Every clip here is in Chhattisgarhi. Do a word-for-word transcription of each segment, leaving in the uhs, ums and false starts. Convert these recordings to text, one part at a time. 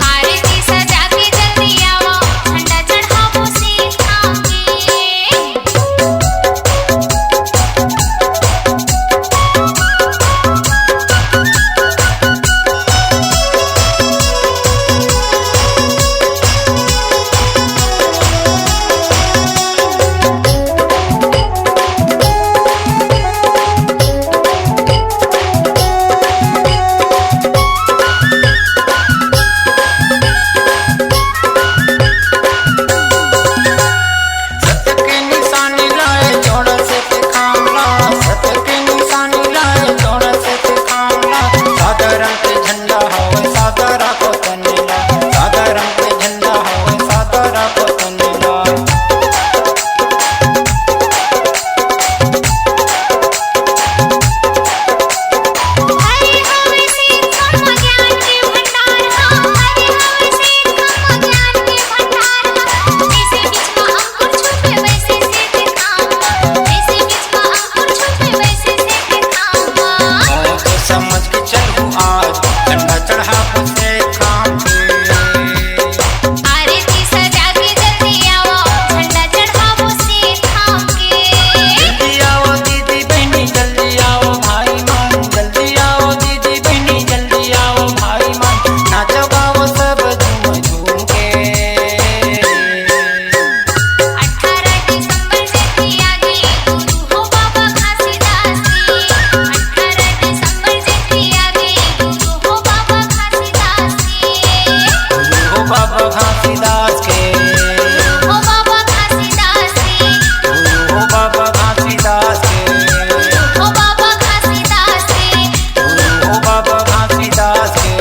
आरती सजा के जल्दी आवो, झंडा चढ़ाबो सीता के। सत्य के निशानी लाए, जोड़ से दिखावला। सत्य के निशानी लाए, जोड़ से दिखावला। सादा रंग के झंडा हवे, सादा राखो तनी ला। सादा रंग के झंडा हवे, सादा राखो तनी ला। हरि हवे सिद्धम ज्ञान के भंडार हा, हरि हवे सिद्धम ज्ञान के भंडार हा। जैसे बीज में अंकुर छुपे वैसे सिद्ध काम हा, जैसे बीज में अंकुर छुपे वैसे सिद्ध काम हा। ओ तो समझ के चलू आज, झंडा चढ़ाबो सीता के। आरती सजा के जल्दी आवो, झंडा चढ़ाबो सीता के। जल्दी आवो दीदी बहिनी, जल्दी आवो भाई मन, जल्दी आवो दीदी बहिनी, जल्दी आवो भाई मन, नाचो गावो सब झूम झूम के। अठारह दिसंबर जयंती आ गे, गुरु हो बाबा घासीदास के। अठारह दिसंबर जयंती आ गे, गुरु हो बाबा घासीदास के। गुरु हो बाबा घासीदास के। गुरु हो बाबा घासीदास के। गुरु हो बाबा घासीदास के। गुरु हो बाबा घासीदास के। गुरु हो बाबा घासीदास के।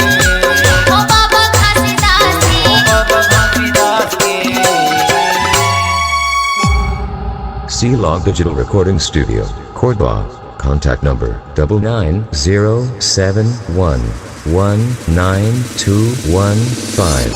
गुरु हो बाबा घासीदास के। गुरु हो बाबा घासीदास के। C Log Digital Recording Studio, Cordoba. Contact number double nine zero seven one one nine two one five.